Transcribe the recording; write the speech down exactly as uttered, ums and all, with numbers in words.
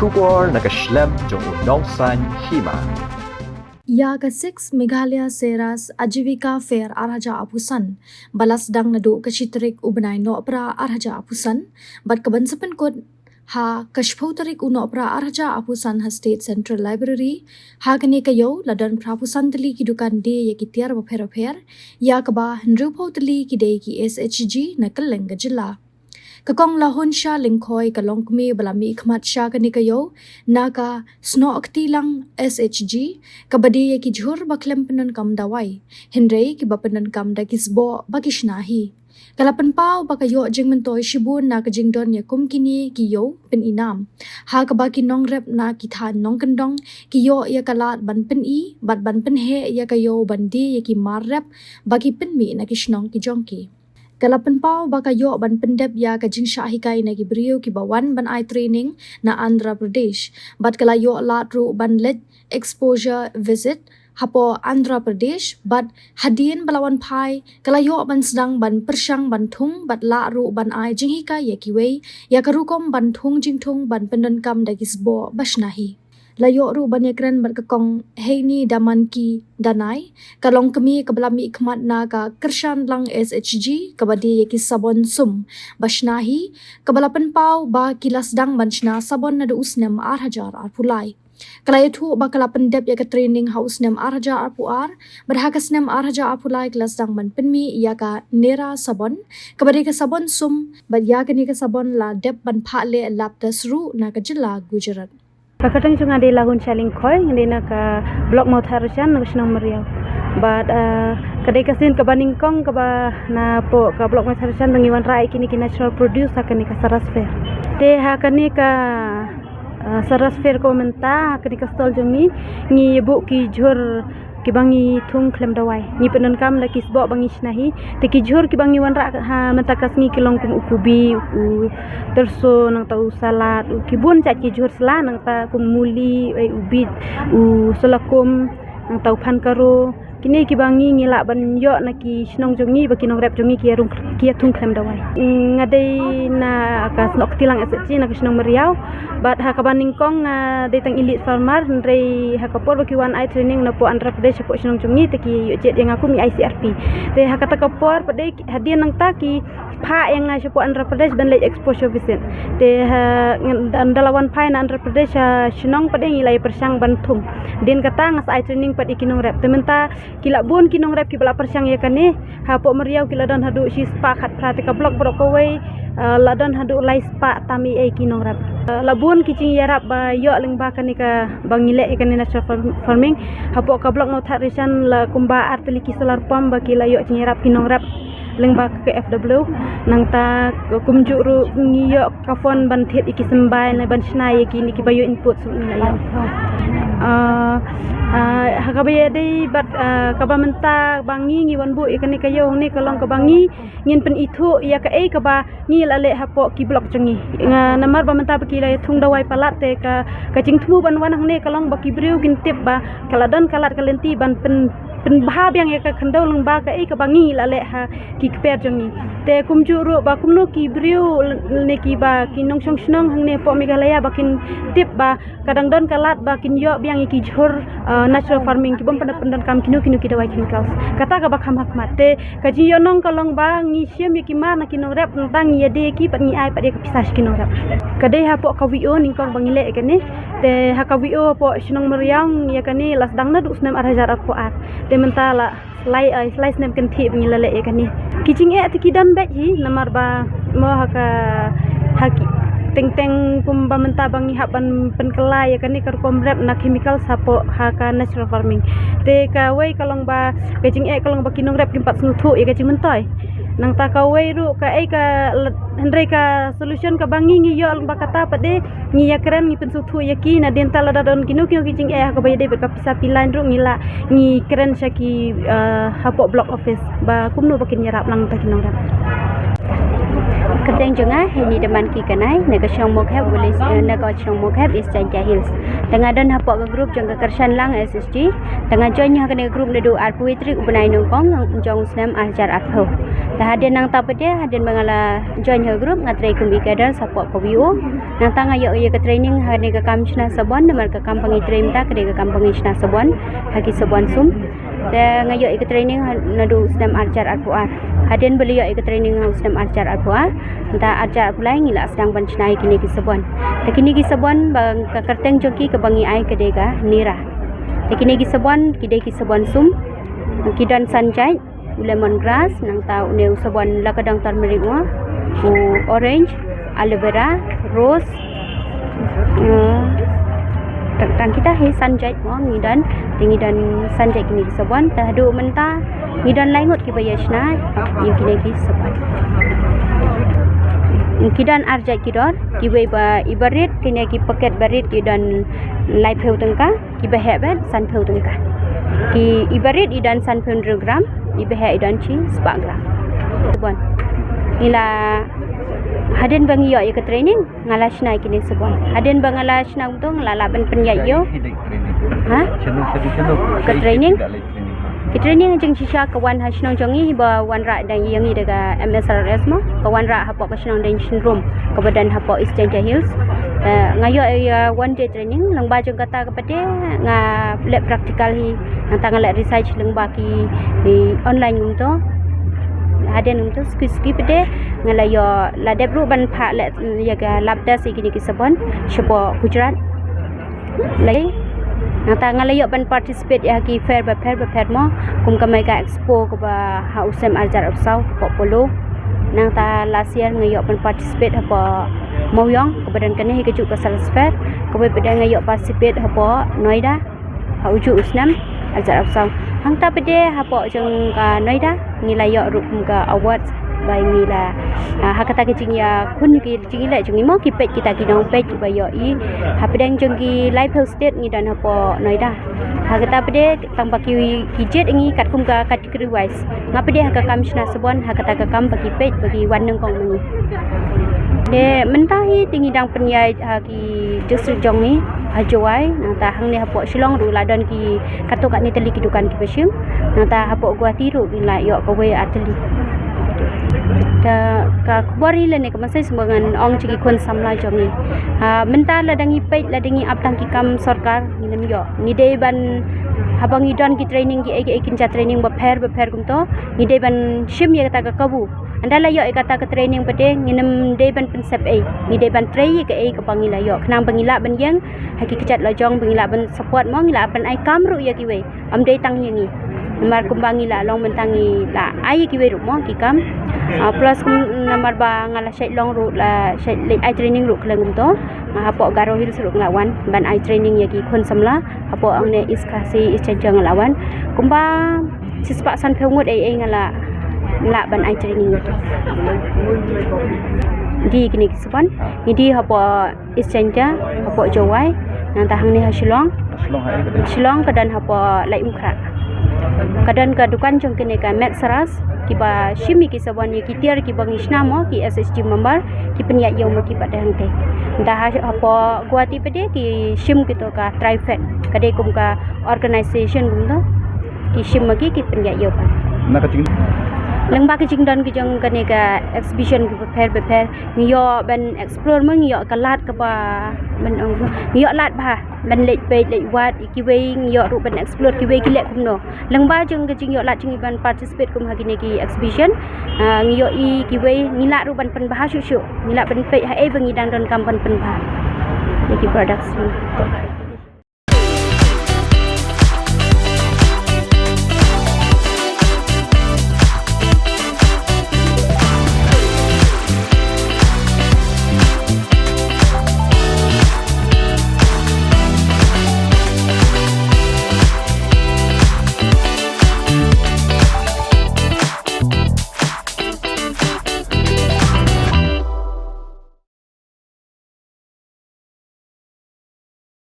Khubor na ka shlem jong u nongsan hima. Ïa ka six Meghalaya Ceras Ajivika Fair arhajar arphew san, ba la sdang naduh ka shi tarik u bnai Nohprah arhajar arphew san, bad ka ban sa pynkut ha ka shiphew tarik u Nohprah arhajar arphew san ha State Central Library. Ha kane ka ïew la don phraphew san tylli ki dukan die ïa ki tiar bapher bapher, ïa kaba hynriewphew tylli ki dei ki S H G na kylleng ka jylla. Ka Kong Lahunsha Lyngkhoi, ka longkmie ba la mihkhmat sha kane ka ïew na ka Snoh Ktilang S H G, kaba die ïa ki jhur ba khlem pyndonkam dawai, hynrei kiba pyndonkam da ki sboh ba ki shna hi. Ka la pynpaw ba ka ïoh jingmyntoi shibun na ka jingdon ïa kum kine ki ïew pyni nam, ha kaba ki nongrep na ki thaiñ nongkyndong ki ïoh ïa ka lad ban pyni bad ban pynheh ïa ka ïew ban die ïa ki mar rep ba ki pynmih na ki shnong ki jong ki. Ka la pynpaw ba ka ïoh ban pyndep ïa ka jingshah hikai na ki briew kiba wan ban ai training na Andhra Pradesh, bad ka la ïoh lad ruh ban leit exposure visit hapoh Andhra Pradesh, bad hadien ba la wan phai ka la ïoh ban sdang ban pyrshang ban thung bad lah ruh ban ai jinghikai ïa kiwei ïa ka rukom ban thung jingthung ban pyndonkam da ki sboh ba shna hi. La ïoh ruh ban ïakren bad ka Kong Heini Damanki Danai, ka longkmie kaba la mihkhmat na ka Kyrshan Lang S H G, kaba die ïa ki sabon sum ba shna hi, kaba la pynpaw ba ki la sdang ban shna sabon naduh u snem arhajar arphew lai. Ka la ïathuh ba ka la pyndep ïa ka training ha u snem arhajar arphew ar, bad ha ka snem arhajar arphew lai ka la sdang ban pynmih ïa ka Nera sabon, kaba dei ka sabon sum, bad ïa kane ka sabon la dep ban phah leh lab test ruh na ka jylla Gujarat. Ka kyrteng jong nga dei Lahunsha Lyngkhoi, nga dei na ka Block Mawthadraishan na ka shnong Mariaw. Bad, ah, ka dei ka sien kaba nyngkong kaba napoh ka Block Mawthadraishan ba ngi wanrah ïa kine ki natural produce ha kane ka Ceras Fair. Te ha kane ka, ah, Ceras Fair kaba mynta, ha kane ka stall jong ngi, ngi ïa buh ki jhur kiba ngi thung khlem dawai. Ngi pyndonkam da ki sboh ba ngi shna hi. Te ki jhur kiba ngi wanrah ha mynta ka sngi ki long kum u kubi, u tyrso, nangta u salad, u ki bun jait ki jhur sla, nangta kum muli, eh, u bit, u solakum, nangta u phan karo. Kine kiba ngi ngi lah ban ïoh na ki shnong jong ngi ba ki nongrep jong ngi ki ïa rung, ki ïa thung khlem dawai. Mm, nga dei na ka Snoh Ktilang S H G na ka shnong Mariaw. Bad ha kaba nyngkong nga dei tang elite farmer, hynrei ha ka por ba ki wan ai training napoh Andhra Pradesh hapoh shnong jong ngi te ki ïoh jied ïa nga kum i I C R P. Te ha kata ka por pat dei hadien nangta ki phah ïa nga shapoh Andhra Pradesh ban leit exposure visit. Te ha ngan, da la wan phai na Andhra Pradesh ha shnong pat dei ngi la ïa pyrshang ban thung. Dien kata nga sa ai training pat ïa ki nongrep. Te mynta ki la bun ki nongrep kiba la pyrshang ïa kane. Hapoh Mariaw ki la don haduh shispah khatphra, te ka block baroh kawei, eh, la don haduh laispah tam ïa ki nongrep. Eh, la bun ki jingïarap ba ïoh lyngba kane kaba ngi leh ïa kane natural farm-, farming. Hapoh ka Block Mawthadraishan la kumba ar tylli ki solar pump ba ki la ïoh jingïarap ki nongrep lyngba ka F W. Nangta kumjuh ruh ngi ïoh ka fund ban thied ïa ki symbai ne ban shna ïa kine kiba ïoh input ruh ngi la ïoh. Ah, ah, ha kaba ïadei bad, ah, kaba mynta ba ngi ngi wan buh ïa kane ka ïew hangne ka long kaba ngi ngin pynithuh ïa kaei kaba ngi la leh hapoh ki block jong ngi. Nga namar ba mynta ba ki la thung dawai palat te ka, ka jingthmu ban wan hangne ka long ba ki briew kin tip ba ka la don ka lad ka lynti ban pyn pynbha biang ïa ka khyndew lyngba kaei kaba ngi la leh ha ki kper jong ngi. Te kumjuh ruh ba kumno ki briew ne kiba ki nongshong shnong hangne hapoh Meghalaya ba kin tip ba ka dang don ka lad ba kin ïoh biang ïa ki jhur, ah, natural farming, ki bym pyndonkam, pyndonkam kino kino ki dawai chemicals. Kata kaba kham hakhmat. Te ka jingïohnong ka long ba ngi shim ïa ki mar na ki nongrep, nangta ngi ïa die ïa ki bad ngi ai pat ïa ka pisa sha ki nongrep. Ka dei hapoh ka V O nyngkong ba ngi leh ïa kane. Te ha ka V O hapoh shnong Mariaw ïa kane la sdang naduh u snem arhajar arphew ar. Te mynta la lai, ai, lai snem kynthih ba ngi la leh ïa kane. Ki jingeh te ki don beit hi namar ba mo ha ka, ha ki teng teng kumba mynta ba ngi hap ban pynkylla ïa kane ka rukom rep na chemicals hapoh ha ka natural farming. Te kawei ka long ba ka jingeh ka long ba ki nongrep kim pat sngewthuh ïa ka jingmyntoi. Nangta kawei ruh kaei ka la-, hynrei ka solution kaba ngi ngi ïoh lyngba kata pat de ngi ïa kren ngi pynsngewthuh ïa ki, nadien ta lada don kino kino ki jingeh ha kaba ïadei bad ka pisa pipeline ruh ngi la ngi kren sha ki, eh, hapoh block office ba kumno ba kin ïarap lang ta ki nongrep. Kyrteng jong nga Heni Daman Ki Kanai, na ka shnong Mawkhep, village, eh, na ka shnong Mawkhep, East Jaintia Hills. Te nga don hapoh ka group jong ka Kyrshan Lang S H G. Te nga join ha kane ka group naduh arphew tarik u bnai nyngkong jong u snem arhajar arphew. Te hadien nangta pat de, hadien ba nga la join ha ka group, nga trei kum i cadre hapoh ka V O. Nangta nga ïoh ïa ka training ha kane ka kam shna sabon, namar ka kam ba ngi trei mynta ka dei ka kam ba ngi shna sabon ha ki sabon sum. Te nga ïoh ïa ka training ha, naduh u snem arhajar arphew ar. Hadien ba la ïoh ïa ka training ha u snem arhajar arphew ar, mynta arhajar arphew lai ngi la sdang ban shna ïa kine ki sabon. Te kine ki sabon ba ka kyrteng jong ki kaba ngi ai ka dei ka Nira. Te kine ki sabon ki dei ki sabon sum, ki don san jait, u lemon grass, nangta une u sabon la ka dang turmeric mo, u orange, aloe vera, rose, eh, tang, tang kita hi san jait mo ngi don, te ngi don san jait kine ki sabon, te haduh mynta ngi don lai ngut kiba ïa shna ïa kine ki sabon. Ki don ar jait ki dor, kiwei ba i barit, kine ki paket barit ki don laiphew tyngka, kiba heh bad sanphew tyngka. Ki i barit i don sanphew hynriew gram, iba heh i don shi spah gram. Sabon. Ngi la, hadien ba ngi ïoh ïa ka training, nga la shna ïa kine sabon. Hadien ba nga la shna kumto nga la lah ban pynïaid ïa u. Ha? Ka training? Ki training jingshisha ka wan ha shnong jong ngi ba wanrah da ïa ngi da ka M S R S mo. Ka wanrah hapoh ka shnong Deiñsynrum kaba don hapoh East Jaintia Hills. Eh, nga ïoh ïa one day training, lyngba jong kata ka pat de nga leh practical hi, nangta nga leh research lyngba ki, ki online kumto. Hadien kumto suki suki pat de nga la ïoh, la dep ruh ban phah leh ïa ka lab test ïa kine ki sabon shapoh Gujarat. Lei, nangta nga la ïoh ban participate ïa ki fair bapher bapher mo, kum ka Mega Expo kaba ha u snem arhajar arphew saw hapoh Polo. Nangta last year nga ïoh ban participate hapoh Mawiong kaba don kane hi kajuh ka Science Fair, kaba pat de nga ïoh participate hapoh Noida ha ujuh u snem arhajar arphew saw. Hangta pat de hapoh jong ka Noida ngi la ïoh ruh kum ka award ba ngi la, ah, ha kata ka jingïakhun ki jingïaleh jong ngi mo, ki peit kita ki nongpeit kiba ïohi hapdeng jong ki laiphew state ngi don hapoh Noida. Ha kata pat de tang ba ki, ki jied ngi katkum ka category wise. Nga pat de ha ka kam shna sabon, ha kata ka kam ba ki peit ba ki wan nyngkong ma ngi. Te mynta hi te ngi dang pynïaid ha ki district jong ngi ha Jowai, nangta hangne hapoh Shillong ruh la don ki katto katne tylli ki dukan kiba shim, nangta hapoh Guwahati ruh ngi la ïoh kawei ar tylli. Te ka khubor hi lane ka message ba ngan ong sha ki khun samla jong ngi. Ha, mynta lada ngi peit, lada ngi ap tang ki kam sorkar, ngin ym ïoh. Ngi dei ban, haba ngi don ki training kiei kiei ki jait training bapher bapher kumto, ngi dei ban shim ïa kata ka kabu. Ynda la ïoh ïa kata ka training pat de ngin ym dei ban pynsep ei. Ngi dei ban trei ïa kaei kaba ngi la ïoh, khnang ba ngi lah ban ïeng ha ki kjat la jong, ba ngi lah ban support mo, ngi lah ban ai kam ruh ïa kiwei. Ym dei tang ïa ngi. Namar kumba ngi la long mynta ngi la ai ïa kiwei ruh mo ki kam. Ah, plus kum namar ba nga la shait long ruh, la shait leit ai training ruh khlem kumto. Nga hapoh Garo Hills ruh nga la wan ban ai training ïa ki khun samla. Hapoh hangne East Khasi, East Jaintia nga la wan. Kumba shispah sanphew ngut ei ei nga la, lah ban ai training. Dei kine ki sabon. Ngi dei hapoh East Jaintia, hapoh Jowai, nangta hangne ha Shillong. Shillong ha ei ka dei? Shillong ka don hapoh Laitumkhrah. Ka don ka dukan jong kine ka Max Saras, kiba shim ïa ki sabon ïa ki tiar kiba ngi shna mo, ki S H G member, ki pynïaid ïa u ma ki pat de hangtei. Nangta ha, hapoh Guwahati pat de ki shim kito ka Trifed, ka dei kum ka organization kumto. Ki shim ma ki, ki pynïaid ïa u pat. Na ka jing- Lyngba ka jingdon ka jong kane ka exhibition kiba pher bapher, ngi ïoh ban explore mo, ngi ïoh ka lad kaba, ban ong, ngi ïoh lad bha ban leit peit leit wad ïa kiwei, ngi ïoh ruh ban explore kiwei ki leh kumno. Lyngba jong ka jingïoh lad jong ngi ban participate kum ha kine ki exhibition, ah, ngi ïohi kiwei, ngi lah ruh ban pynbha shuh shuh, ngi lah ban peit haei ba ngi dang donkam ban pynbha ïa ki products.